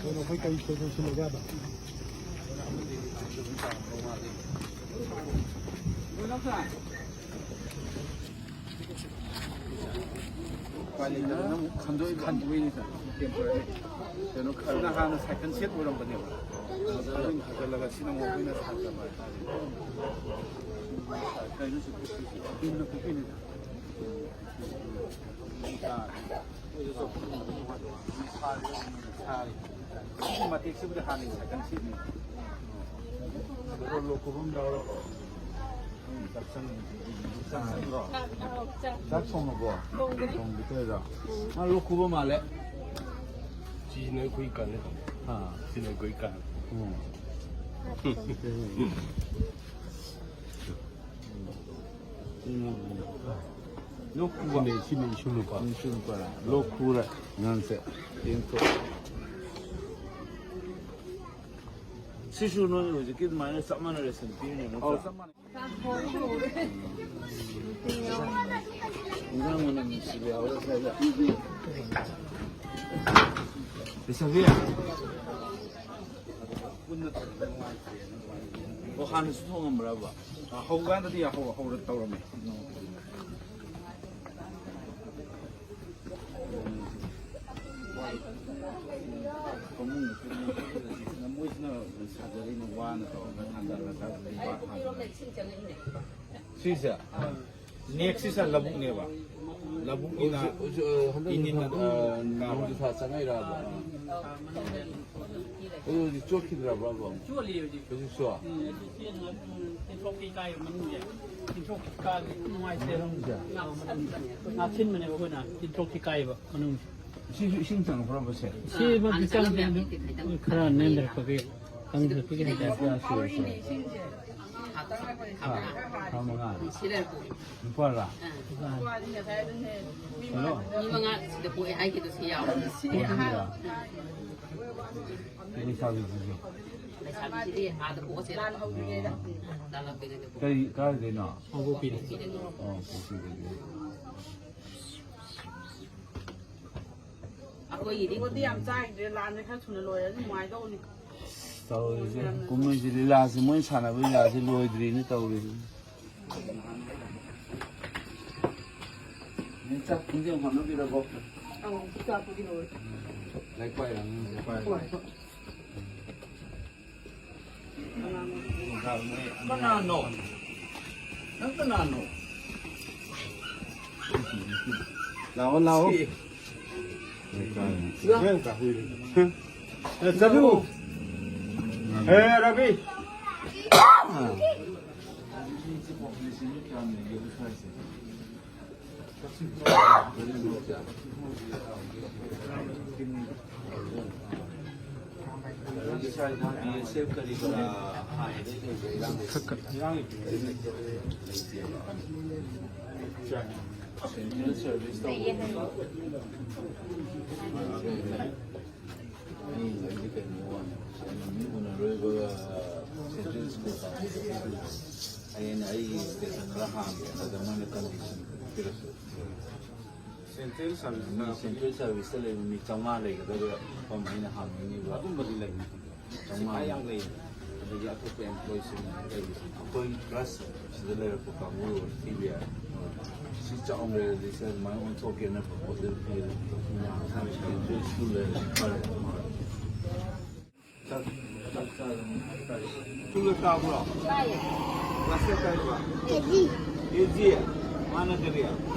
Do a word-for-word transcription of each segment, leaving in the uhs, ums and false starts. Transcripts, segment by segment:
ꯀꯩꯅꯣ, ꯑꯩꯈꯣꯏ ꯀꯔꯤ ꯀꯩ ꯂꯣꯏꯁꯤꯜꯂꯒꯦ ꯍꯥꯏꯕ? ꯎꯄꯥꯏ ꯂꯩꯇꯗꯅ ꯑꯃꯨꯛ ꯈꯟꯗꯣꯛꯏ, ꯈꯟꯗꯣꯛꯏꯅꯤ ꯁꯥꯔ, ꯇꯦꯝꯄꯔꯔꯤ꯫ ꯀꯩꯅꯣ, ꯈꯔꯅ ꯍꯥꯟꯅ ꯁꯥꯏꯀꯜ ꯁꯦꯠ ꯑꯣꯏꯔꯝꯕꯅꯦꯕ, ꯑꯗꯨ ꯑꯗꯨꯝ ꯍꯥꯏꯒꯠꯂꯒ ꯁꯤꯅ ꯑꯃꯨꯛ ꯑꯩꯈꯣꯏꯅ ꯁꯥꯖꯕ ꯍꯥꯏꯇꯥꯔꯦ꯫ ꯀꯩꯅꯣ ꯁꯤ ꯄꯤꯛꯄꯤꯁꯤ? ꯌꯨꯝꯗ ꯄꯤꯛꯄꯤꯅꯤꯗ꯫ ꯑꯥ꯫ ꯁꯥꯔꯤ꯫ ꯁꯤꯒꯤ ꯃꯇꯦꯛꯁꯤꯕꯨꯗꯤ ꯍꯥꯟꯅꯒꯤ ꯁꯥꯏꯀꯜ ꯁꯦꯠꯅꯤ꯫ ꯑꯗꯨꯒ ꯂꯣꯛ ꯈꯨꯕꯝ ꯌꯥꯎꯔꯕꯣ? ꯆꯥꯛ ꯊꯣꯡꯉꯕꯣ? ꯊꯣꯡꯗ꯭ꯔꯤ꯫ ꯊꯣꯡꯒꯦ ꯇꯧꯔꯤꯔꯣ? ꯃꯥ ꯂꯣꯛ ꯈꯨꯕ ꯃꯥꯜꯂꯦ꯫ ꯁꯤꯅ ꯑꯩꯈꯣꯏ ꯀꯥꯅꯦ꯫ ꯑꯥ꯫ ꯁꯤꯅ ꯑꯩꯈꯣꯏ ꯀꯥꯅꯦ꯫ ꯎꯝ꯫ ꯂꯣꯛ ꯈꯨꯕ꯫ ꯁꯤꯅ, ꯁꯤꯅ ꯏꯁꯨ ꯅꯨꯄꯥ꯫ ꯏꯁꯨ ꯅꯨꯄꯥ꯫ ꯂꯣꯛ ꯈꯨꯔꯦ ꯑꯉꯥꯡꯁꯦ꯫ ꯌꯦꯡꯊꯣꯛ꯫ ꯁꯤꯁꯨ ꯅꯣꯏ ꯍꯧꯖꯤꯛꯀꯤ ꯑꯗꯨꯃꯥꯏꯅ ꯆꯞ ꯃꯥꯟꯅꯔꯦ, ꯁꯟ ꯄꯤꯔꯤꯅꯦ ꯅꯠꯇ꯭ꯔꯥ? ꯑꯧ, ꯆꯞ ꯃꯥꯟꯅꯩ꯫ ꯏꯟꯖꯥꯡ ꯃꯅꯝ ꯅꯨꯡꯁꯤꯕ ꯌꯥꯎꯔꯦ ꯁ꯭ꯋꯥꯏꯗ꯫ ꯂꯩꯁꯥꯕꯤ꯫ ꯑꯣ, ꯍꯥꯟꯅꯁꯨ ꯊꯣꯡꯉꯝꯕ꯭ꯔꯕ? ꯍꯧꯀꯥꯟꯗꯗꯤ ꯍꯧ-, ꯍꯧꯔ ꯇꯧꯔꯝꯃꯦ꯫ ꯃꯣꯏꯁꯤꯅ ꯁꯥꯖꯔꯤꯅ ꯋꯥꯅ ꯇꯧꯔꯒ ꯊꯥꯡꯒꯠꯂꯒ ꯁꯤꯁꯦ ꯅꯦꯛꯁꯤꯁꯦ ꯂꯧꯕꯨꯛꯅꯦꯕ꯫ ꯂꯧꯕꯨꯛꯅꯤꯅ ꯍꯧꯖꯤꯛ, ꯍꯧꯖꯤꯛ, ꯍꯟꯗꯛ ꯏꯅꯤꯟ ꯅꯣꯡ-, ꯑꯗꯨꯝ ꯑ, ꯀꯥꯕꯅꯤ꯫ ꯅꯣꯡꯖꯨ ꯊꯥ ꯆꯪꯉꯛꯏꯔꯕ? ꯑꯗꯨ ꯍꯧꯖꯤꯛ ꯆꯣꯠꯈꯤꯗ꯭ꯔꯕ ꯑꯃ? ꯆꯣꯠꯂꯤ ꯍꯧꯖꯤꯛ꯫ ꯍꯧꯖꯤꯛꯁꯨ? ꯎꯝ, ꯑꯗꯨ ꯆꯦꯟ-, ꯎꯝ, ꯇꯤꯟꯊ꯭ꯔꯣꯛꯀꯤ ꯀꯥꯏꯕ ꯃꯅꯨꯡꯁꯦ꯫ ꯇꯤꯟꯊ꯭ꯔꯣꯛꯀꯤ ꯀꯥꯕꯗꯤ ꯅꯨꯡꯉꯥꯏꯇꯦ꯫ ꯃꯅꯨꯡꯁꯦ? ꯉꯥꯛꯁꯤꯟꯕꯅꯦꯕ ꯑꯩꯈꯣꯏꯅ ꯇꯤꯟꯊ꯭ꯔꯣꯛꯀꯤ ꯀꯥꯏꯕ ꯃꯅꯨꯡꯁꯦ꯫ ꯁꯤꯁꯨ ꯏꯁꯤꯡ ꯆꯪꯉꯛꯄ꯭ꯔꯕ ꯁꯦ? ꯁꯤ ꯃꯛꯇꯤ ꯆꯪꯗꯦ, ꯑꯗꯨ ꯈꯔ ꯅꯦꯝꯊꯔꯛꯄꯒꯤ, ꯀꯪꯊꯔꯛꯄꯒꯤ ꯍꯥꯏꯇꯥꯔꯦ꯫ ꯀꯌꯥ ꯁꯨꯔꯦ ꯁꯦ? ꯊꯥ ꯇꯔꯥ ꯍꯥ, ꯊꯥ ꯃꯉꯥ꯫ ꯅꯨꯄꯥꯔꯥ? ꯍꯜꯂꯣ? ꯃꯤ ꯃꯉꯥ ꯁꯤꯗ ꯄꯣꯛꯑꯦ ꯍꯥꯏꯈꯤꯕꯗꯣ ꯁꯤ ꯌꯥꯎꯔꯦ꯫ ꯄꯣꯛꯑꯦ ꯍꯥꯏꯔꯣ? ꯂꯩꯁꯥꯕꯤꯁꯤꯁꯨ? ꯂꯩꯁꯥꯕꯤꯁꯤꯗꯤ ꯑꯥꯗ ꯄꯣꯛꯑꯁꯦ꯫ ꯂꯥꯜꯂꯛꯄꯩꯅꯦ꯫ ꯀꯔꯤ, ꯀꯥꯏꯗꯩꯅꯣ? ꯀꯥꯡꯄꯣꯛꯄꯤꯗꯒꯤ꯫ ꯑꯣ, ꯀꯥꯡꯄꯣꯛꯄꯤꯗꯒꯤ꯫ ꯑꯩꯈꯣꯏꯒꯤꯗꯤ ꯄꯣꯠꯇꯤ ꯌꯥꯝ ꯆꯥꯏꯗ꯭ꯔꯦ, ꯂꯥꯟꯁꯦ ꯈꯔ ꯊꯨꯅ ꯂꯣꯏꯔꯗꯤ ꯅꯨꯡꯉꯥꯏꯗꯧꯕꯅꯤ꯫ ꯇꯧꯔꯤꯁꯦ ꯀꯨꯝꯍꯩꯁꯤ ꯂꯤꯂꯥꯁꯤ ꯃꯣꯏ ꯁꯥꯟꯅꯕ ꯂꯤꯂꯥꯁꯤ ꯂꯣꯏꯗ꯭ꯔꯤꯅ ꯇꯧꯔꯤꯁꯦ꯫ ꯆꯥꯛ ꯊꯣꯡꯖ ꯍꯣꯠꯅꯕꯤꯔꯕꯣ? ꯑꯧ, ꯆꯥꯛꯄꯨꯗꯤ ꯂꯣꯏꯔꯦ꯫ ꯂꯥꯏꯔꯤꯛ ꯄꯥꯏꯔꯝꯅꯤ꯫ ꯍꯣꯏ꯫ ꯀꯅꯥꯅꯣ? ꯅꯪ ꯀꯅꯥꯅꯣ? ꯂꯥꯛꯑꯣ, ꯂꯥꯛꯑꯣ꯫ ꯁꯤ꯫ ꯆꯠꯂꯨ꯫ ꯑꯦ, ꯔꯕꯤ꯫ ꯑꯩ ꯍꯧꯖꯤꯛ ꯀꯩꯅꯣ ꯋꯥꯅꯤ, ꯃꯤ ꯎꯅꯔꯣꯏꯕ ꯁꯦꯟꯇ꯭ꯔꯦꯜ ꯁ꯭ꯀꯨꯜ ꯇꯥꯛꯄꯗꯣ꯫ ꯑꯩꯅ ꯑꯩꯒꯤ ꯁ꯭ꯇꯦꯁꯟ ꯈꯔ ꯍꯥꯡꯒꯦ, ꯑꯗ ꯃꯣꯏꯅ ꯀꯟꯗꯤꯁꯟ ꯄꯤꯔꯛꯄ꯫ ꯁꯦꯟꯇ꯭ꯔꯦꯜ ꯁꯥꯔꯚꯤꯁ ꯃꯤ ꯁꯦꯟꯇ꯭ꯔꯦꯜ ꯁꯥꯔꯚꯤꯁꯇ ꯂꯩꯕ ꯃꯤ ꯆꯥꯝꯃꯉꯥ ꯂꯩꯒꯗꯕ ꯃꯐꯝ ꯑꯩꯅ ꯍꯥꯡꯅꯤꯡꯉꯤꯕ꯫ ꯑꯗꯨꯝꯕꯗꯤ ꯂꯩ꯫ ꯆꯥꯝꯃꯉꯥ ꯌꯥꯝ ꯂꯩ꯫ ꯑꯗꯒꯤ ꯑꯇꯣꯞꯄ ꯑꯦꯝꯄ꯭ꯂꯣꯏꯁꯤꯡ ꯂꯩꯕꯁꯤꯡ꯫ ꯑꯩꯈꯣꯏ ꯀ꯭ꯂꯥꯁ ꯁꯤꯗ ꯂꯩꯔꯛꯄ ꯀꯥꯡꯕꯨ ꯑꯣꯏꯔꯣ, ꯇꯤ ꯕꯤ ꯑꯥꯏ ꯑꯣꯏꯔꯣ, ꯁꯤ ꯆꯥꯎꯅ ꯂꯩꯔꯗꯤ ꯁꯦ ꯑꯗꯨꯃꯥꯏꯅ ꯑꯣꯟꯊꯣꯛꯀꯦꯅ ꯄ꯭ꯔꯄꯣꯖꯦꯜ ꯄꯤꯔꯦ꯫ ꯁ꯭ꯀꯨꯜ ꯂꯩꯔꯗꯤ ꯐꯔꯦ꯫ ꯆꯥꯛ, ꯆꯥꯛ ꯆꯥꯔꯕꯣ? ꯁ꯭ꯀꯨꯜꯗ ꯀꯥꯕ꯭ꯔꯣ? ꯀꯥꯏꯌꯦ꯫ ꯀ꯭ꯂꯥꯁ ꯀꯌꯥ ꯀꯥꯏꯕ? ꯀꯦ ꯖꯤ꯫ ꯀꯦ ꯖꯤ? ꯃꯥꯅ ꯀꯔꯤ?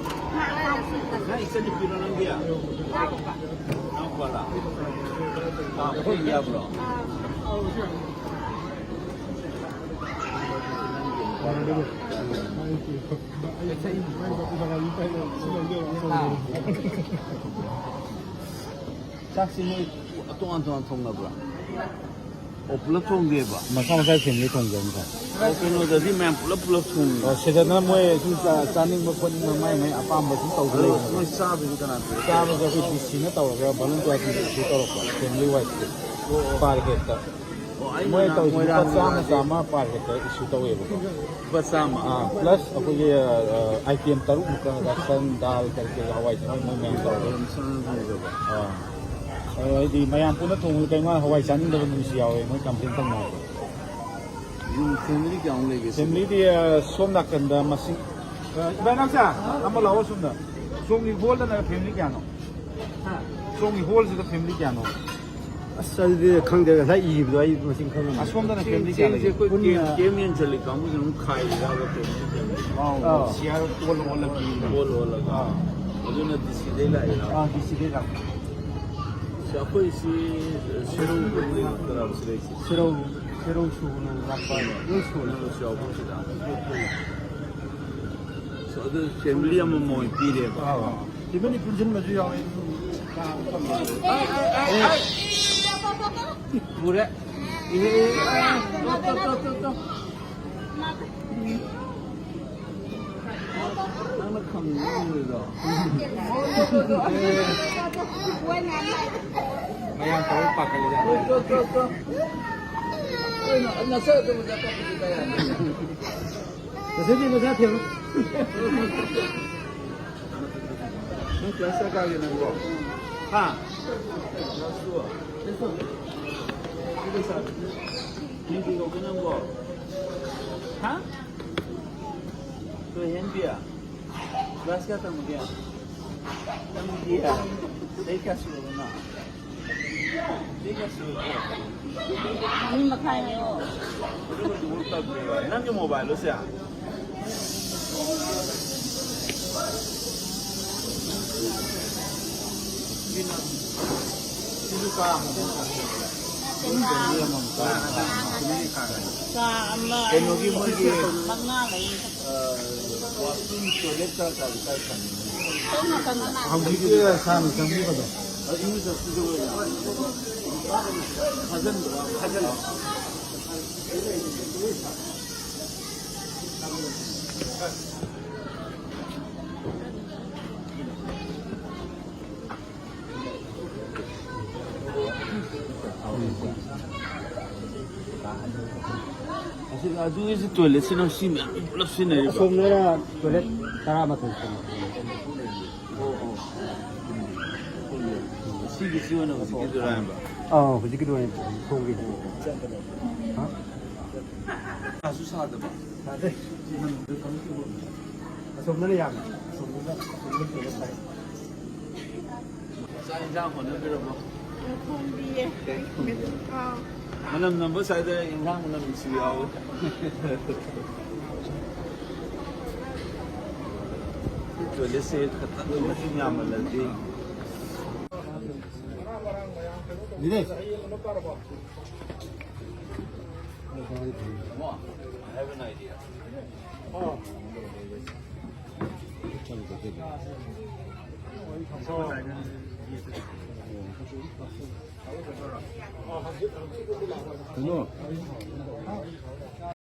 ꯃꯥ ꯀ꯭ꯂꯥꯁ ꯁꯤꯛꯁꯇ꯫ ꯅꯪ ꯏꯆꯟꯅꯨꯄꯤꯔꯣ ꯅꯪꯗꯤ? ꯏꯅꯥꯎꯅꯨꯄꯥ꯫ ꯏꯅꯥꯎꯄꯥꯔꯣ? ꯀꯥꯕ ꯌꯥꯕ꯭ꯔꯣ? ꯑꯥ꯫ ꯆꯥꯛꯁꯤ ꯃꯣꯏ ꯇꯣꯉꯥꯟ ꯇꯣꯉꯥꯟ ꯊꯣꯡꯅꯕ꯭ꯔꯥ? ꯑꯣ, ꯄꯨꯂꯞ ꯊꯣꯡꯗꯦꯕ? ꯃꯁꯥ ꯃꯁꯥꯒꯤ ꯐꯦꯃꯤꯂꯤ ꯊꯣꯡꯖꯕꯅꯤ ꯁꯥꯔ꯫ ꯑꯣ, ꯀꯩꯅꯣꯗꯗꯤ ꯃꯌꯥꯝ ꯄꯨꯂꯞ ꯄꯨꯂꯞ ꯊꯣꯡꯉꯤ꯫ ꯑꯣ, ꯁꯤꯗꯅ ꯃꯣꯏ ꯁꯨꯝ ꯆꯥ-, ꯆꯥꯅꯤꯡꯕ ꯈꯣꯠꯅꯤꯡꯕ ꯃꯥꯏ ꯃꯥꯏ ꯑꯄꯥꯝꯕ ꯁꯨꯝ ꯇꯧꯕ ꯑꯗꯣ ꯂꯩꯗꯅ꯫ ꯃꯣꯏ ꯆꯥꯕꯗꯤ ꯀꯅꯥ ꯄꯤꯔꯛꯀꯦ? ꯆꯥꯕꯁꯦ ꯑꯩꯈꯣꯏ ꯗꯤ ꯁꯤꯅ ꯇꯧꯔꯒ ꯚꯣꯂꯨꯟꯇꯤꯌꯥꯔꯁꯤꯡꯅ ꯏꯁꯨ ꯇꯧꯔꯛꯄ, ꯐꯦꯃꯤꯂꯤ ꯋꯥꯏꯁꯀꯤ꯫ ꯑꯣ, ꯑꯩ ꯃꯣꯏ ꯅꯍꯥꯟ ꯇꯧꯔꯤꯁꯤ ꯂꯨꯄꯥ ꯃꯣꯏꯔꯥꯡ ꯆꯥꯝꯃ ꯂꯣꯏꯔꯗꯤ ꯆꯥꯝꯃ ꯄꯥꯔ ꯍꯦꯠꯇ ꯏꯁꯨ ꯇꯧꯋꯦꯕꯀꯣ꯫ ꯂꯨꯄꯥ ꯆꯥꯝꯃ? ꯑꯥ, ꯄ꯭ꯂꯁ ꯑꯩꯈꯣꯏꯒꯤ, ꯑ, ꯑ, ꯑꯥꯏꯇꯦꯝ ꯇꯔꯨꯛꯃꯨꯛꯀ ꯔꯥꯁꯟ, ꯗꯥꯜ, ꯀꯔꯤ ꯀꯔꯤ, ꯍꯋꯥꯏ ꯆꯦꯡꯋꯥꯏ ꯃꯣꯏ ꯃꯌꯥꯝ ꯇꯧꯔꯒ꯫ ꯌꯥꯝ ꯆꯪꯉꯝꯒꯅꯤꯗꯀꯣ꯫ ꯑꯥ꯫ ꯑꯗꯣ ꯑꯩꯗꯤ ꯃꯌꯥꯝ ꯄꯨꯟꯅ ꯊꯣꯡꯕꯗ ꯀꯩꯅꯣ ꯍꯋꯥꯏ ꯆꯥꯅꯤꯡꯗꯕ ꯅꯨꯃꯤꯠꯁꯨ ꯌꯥꯎꯋꯦ, ꯃꯣꯏ ꯀꯝꯄ꯭ꯂꯦꯟ ꯇꯧꯅꯕꯗꯣ꯫ ꯌꯨꯝ ꯐꯦꯃꯤꯂꯤ ꯀꯌꯥꯃꯨꯛ ꯂꯩꯒꯦ ꯁꯤꯕꯨ? ꯐꯦꯃꯤꯂꯤꯗꯤ, ꯑ, ꯁꯣꯝ ꯅꯥꯀꯟꯗ ꯃꯁꯤꯡ, ꯑ, ꯏꯕꯥꯏ ꯅꯥꯎꯆꯥ, ꯑꯃ ꯂꯥꯛꯑꯣ ꯁꯣꯝꯗ꯫ ꯁꯣꯝꯒꯤ ꯍꯣꯜꯗꯅ ꯐꯦꯃꯤꯂꯤ ꯀꯌꯥꯅꯣ? ꯁꯣꯝꯒꯤ ꯍꯣꯜꯁꯤꯗ ꯐꯦꯃꯤꯂꯤ ꯀꯌꯥꯅꯣ? ꯑꯁ, ꯑꯗꯨꯗꯤ ꯈꯪꯗꯦ, ꯉꯁꯥꯏ ꯏꯕꯗꯣ ꯑꯩ ꯃꯁꯤꯡ ꯈꯪꯉꯝꯃꯣꯏ꯫ ꯑꯁꯣꯝꯗꯅ ꯐꯦꯃꯤꯂꯤ ꯀꯌꯥ ꯂꯩꯒꯦ? ꯀꯦꯝ, ꯀꯦꯝ ꯌꯦꯡꯁꯤꯜꯂꯤ ꯀꯥꯡꯕꯨꯁꯤꯅ ꯑꯃꯨꯛ ꯈꯥꯏꯔꯤꯔꯕ ꯐꯦꯃꯤꯂꯤ ꯐꯦꯃꯤꯂꯤ? ꯑꯥꯎ, ꯑꯥꯎ꯫ ꯁꯤꯌꯥꯔ ꯑꯣꯜ ꯑꯣꯜꯂꯒ꯫ ꯑꯣꯜ ꯑꯣꯜꯂꯒ꯫ ꯑꯥ꯫ ꯑꯗꯨꯅ ꯗꯤ ꯁꯤꯗꯩ ꯂꯥꯛꯏꯔꯕ? ꯑꯥ, ꯗꯤ ꯁꯤꯗꯩ ꯂꯥꯛꯄ꯫ ꯑꯁ, ꯑꯩꯈꯣꯏꯁꯤ ꯁꯦꯔꯧ ꯂꯣꯝꯗꯒꯤ ꯉꯥꯛꯇꯔꯕ ꯁꯤꯗꯩꯁꯤ? ꯁꯦꯔꯧ, ꯁꯦꯔꯧ ꯁꯨꯅ ꯂꯥꯛꯄ ꯂꯣꯏ ꯁꯨꯅ꯫ ꯅꯪꯁꯨ ꯌꯥꯎꯕ ꯁꯤꯗ? ꯑꯗꯨ ꯐꯦꯃꯤꯂꯤ ꯑꯃꯃꯝ ꯑꯣꯏꯅ ꯄꯤꯔꯦꯕ? ꯑꯥ, ꯑꯥ꯫ ꯐꯦꯃꯤꯂꯤ ꯄꯨꯟꯁꯤꯟꯕꯁꯨ ꯌꯥꯎꯋꯦ꯫ ꯄꯨꯔꯦ꯫ ꯏꯍꯦ, ꯏꯍꯦ, ꯇꯣ, ꯇꯣ, ꯇꯣ, ꯇꯣ, ꯇꯣ꯫ ꯅꯪꯅ ꯈꯪꯉꯤꯗꯣ꯫ ꯃꯌꯥꯝ ꯇꯧꯔ ꯄꯥꯈꯠꯂꯤꯗ꯫ ꯇꯣ, ꯇꯣ, ꯇꯣ, ꯇꯣ꯫ ꯀꯩꯅꯣ, ꯅꯁꯥ ꯑꯗꯨꯝ ꯆꯠꯊꯣꯛꯄꯁꯤ ꯀꯌꯥꯅꯣ? ꯉꯁꯤꯗꯤ ꯃꯁꯥ ꯊꯦꯡꯉꯨ꯫ ꯅꯪ ꯀ꯭ꯂꯥꯁ ꯀꯌꯥ ꯀꯥꯒꯦ ꯅꯪꯕꯣ? ꯍꯥ? Class two? ꯀꯩ ꯂꯩꯁꯥꯕꯤ? ꯃꯤꯡ ꯀꯩ ꯀꯧꯒꯦ ꯅꯪꯕꯣ? ꯍꯥ? ꯇꯣꯏꯍꯦꯟꯕꯤ? ꯀ꯭ꯂꯥꯁ ꯀꯌꯥ ꯇꯝꯃꯒꯦ? ꯇꯝꯗꯤꯌꯦ? ꯆꯍꯤ ꯀꯌꯥ ꯁꯨꯔꯕ ꯅꯪ? ꯆꯍꯤ ꯀꯌꯥ ꯁꯨꯔꯒꯦ? ꯑꯍꯨꯝ ꯃꯈꯥꯏꯅꯦ꯫ ꯑꯗꯨꯒ ꯗꯨꯕꯨ ꯇꯧꯗ꯭ꯔꯤꯕ? ꯅꯪꯒꯤ ꯃꯣꯕꯥꯏꯜꯂꯣ ꯁꯦ? ꯁꯤꯁꯨ ꯀꯥ ꯑꯃꯃꯝ ꯀꯥ꯫ ꯀꯥ ꯑꯃ, ꯀꯩꯅꯣꯒꯤ ꯑꯅꯤ, ꯃꯣꯏꯒꯤ ꯑꯍꯨꯝ, ꯃꯉꯥ ꯂꯩ꯫ ꯑ, ꯋꯥꯁꯔꯨꯝ, ꯇꯣꯏꯂꯦꯠ ꯀꯥ ꯀꯥꯗꯤ ꯀꯥꯏ ꯊꯝꯃꯤ? ꯁꯣꯝ ꯅꯥꯀꯟꯗ꯫ ꯍꯧꯖꯤꯛꯀꯤ ꯁꯥꯔꯅ ꯆꯪꯕꯤꯕꯗꯣ? ꯑ, ꯏꯔꯨꯖꯐꯝꯗꯨꯗ ꯑꯣꯏꯅ ꯊꯥꯖꯤꯟꯕ, ꯊꯥꯖꯤꯟꯕ꯫ ꯑꯁꯤ, ꯑꯗꯨꯒꯤꯁꯨ ꯇꯣꯏꯂꯦꯠꯁꯤꯅ ꯁꯤ ꯃꯌꯥꯝ ꯄꯨꯂꯞ ꯁꯤꯖꯤꯟꯅꯔꯤꯕ? ꯑꯁꯣꯝꯗꯅ ꯇꯣꯏꯂꯦꯠ ꯇꯔꯥꯃꯥꯊꯣꯏ ꯆꯪꯉꯤ꯫ ꯑꯣ, ꯑꯣ꯫ ꯁꯤꯒꯤꯁꯤ ꯑꯣꯏꯅ ꯍꯧꯖꯤꯛꯀꯤꯗꯨꯔꯥ ꯍꯥꯏꯕ? ꯑꯥ, ꯍꯧꯖꯤꯛꯀꯤꯗꯣ ꯑꯣꯏꯅ ꯊꯣꯡꯒꯦ꯫ ꯍꯥ? ꯁꯥꯁꯨ ꯁꯥꯗꯕ? ꯁꯥꯗꯦ꯫ ꯑꯁꯣꯝꯗꯅ ꯌꯥꯝꯃꯦ꯫ ꯑꯁꯣꯝꯗꯅ, ꯑꯁꯣꯝꯗꯅ ꯀꯩꯅꯣ ꯁꯥꯏ꯫ ꯆꯥꯛ ꯏꯟꯖꯥꯡ ꯍꯣꯠꯅꯕꯤꯔꯕꯣ? ꯊꯣꯡꯕꯤꯌꯦ꯫ ꯑꯥ꯫ ꯃꯅꯝ ꯅꯝꯕ ꯁ꯭ꯋꯥꯏꯗ ꯏꯟꯖꯥꯡ ꯃꯅꯝ ꯅꯨꯡꯁꯤꯕ ꯌꯥꯎꯋꯦ꯫ ꯇꯣꯏꯂꯦꯠꯁꯦ ꯈꯇꯪ ꯃꯁꯤꯡ ꯌꯥꯝꯃꯜꯂꯗꯤ꯫ ꯀꯩꯅꯣ?